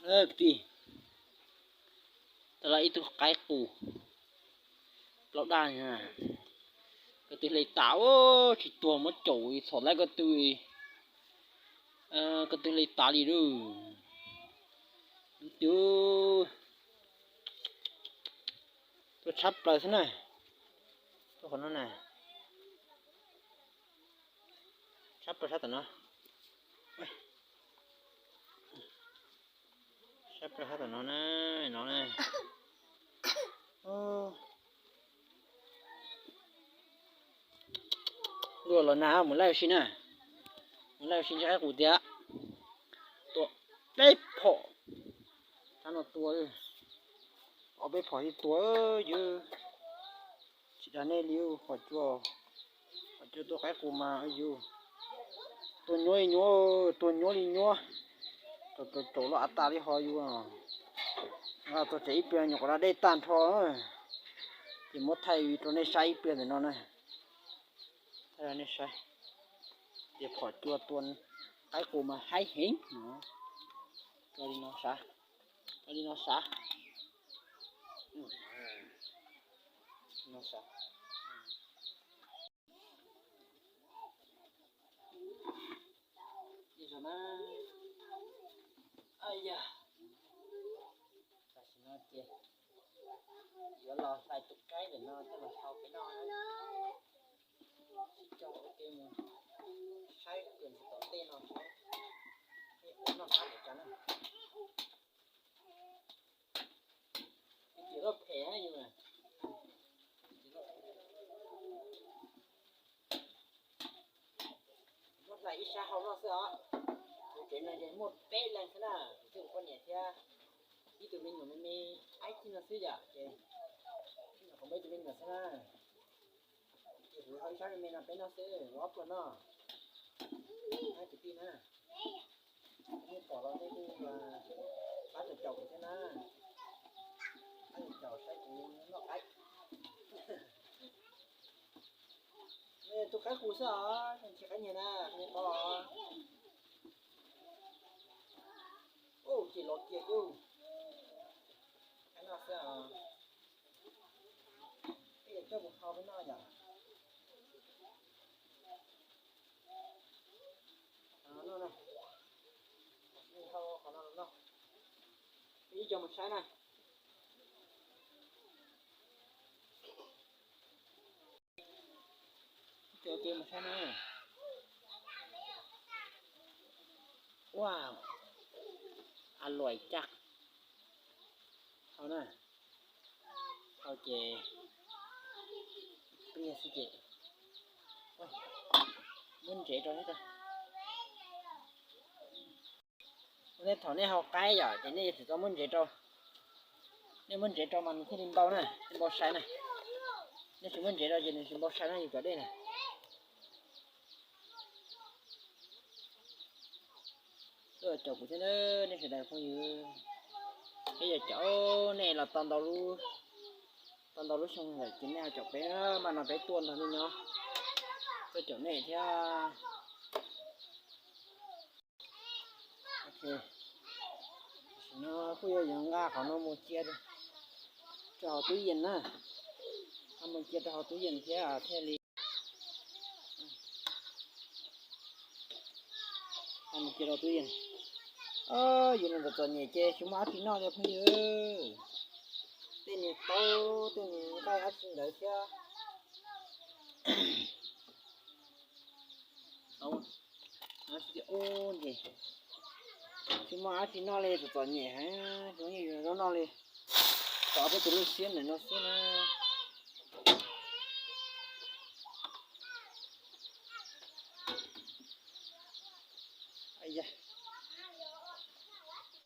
Kwv tij, tau los ib tug qaib qus plaub daj. Ko tw hle tas, tsis tuag muab caum txhom laib ko tw, ko tw hle tas li lauj. Lub twg tuaj tshab plaws xwb na. Tuaj qhov no na. Tshab plaws sab tom no. Sab plaws sab tom no na, no na. Luaj los nag, mus laij ua si na. Mus laij ua si ntshe qaib qus tiag. Tua peb phom. Sab no tua, ob peb phom thiaj tua. Yus tsis dag nej li, qhov cua, qhov cua tua qaib qus mas yus tua nyuab li nyuab, tua nyuab li nyuab. Tau tau tau loj av tas li ho yus nqa txog tsev ib pliag nyuam qhuav da dej tag nrho. Ces muab thaij rau nej saib ib pliag ntawm no na. Thaij rau nej saib tias phom cua tua qaib qus mas haib heev no. Tua li no sav, tua li no sav, no sav. Li no na. Aj yam, tam sim no ces yuav los hlais tus qaib ntawm no coj los hau peb noj na. Sib coj ua ke mus saib kws tom ntej no saib, noj sab npaum cas na. Ces loj phem yus, muab hlais ib sab hau noj xwb os. Tus tsev no ces muaj peb leeg xwb na, kuv thiab kuv poj niam thiab ib tug me nyuam me me, aib tij no xwb yom, ces nyuam qhuav muaj ib tug me nyuam xwb na. Ces kuv hau ib sab me me no peb noj xwb, kuv ob tug noj, na kwv tij na. Nej pom los nej kuj pab caum kuv thiab na, pab caum saib kuv noj qaib. Tus qaib qus xwb os, tsis qaib nyiag na, nej pom. Ub, ces los kiag kuj, qaib noj xwb os. Peb yuav coj mus hau peb noj yom. Qhov no noj na, hau qhov no los noj. Peb ib co mus saib na. Ib co mus saib na. Ua, a luam caj, hau na, hau ces pliag xwb ces muab ntsev rau thiab. Nej thaum nej hau qaib yom ces nej yuav tsum tau muab ntsev rau. Nej muab ntsev rau mas nws thiaj li npau na, thiaj npau sai na. Nej tsis muab ntsev rau ces nws tsis npau sai na yus cov dej na. Tuaj caum kuv thiab na nej sawv daws phooj ywg. Peb yuav caum nej los tau ntau lub, tau ntau lub xyoo lawm ces nej ho caum peb, mas no peb tuaj nrog nej nyob, tuaj caum nej thiab. Tam sim no kuj yuav yuav nqa qhov no mus cia rau hauv tub yees na, mus cia rau hauv tub yees thiab thiaj li, mus cia rau tub yees. Yus no txom txom nyem ces tsis muaj dab tsi noj li phooj ywg. Tej niag taub tej niag nqaij dab tsi ntawd thiab. Ub, ces tsis muaj dab tsi noj li, txom txom nyem heev, zoo li yus zoo noj li. Tso peb tus lub siab ntawm no xwb na.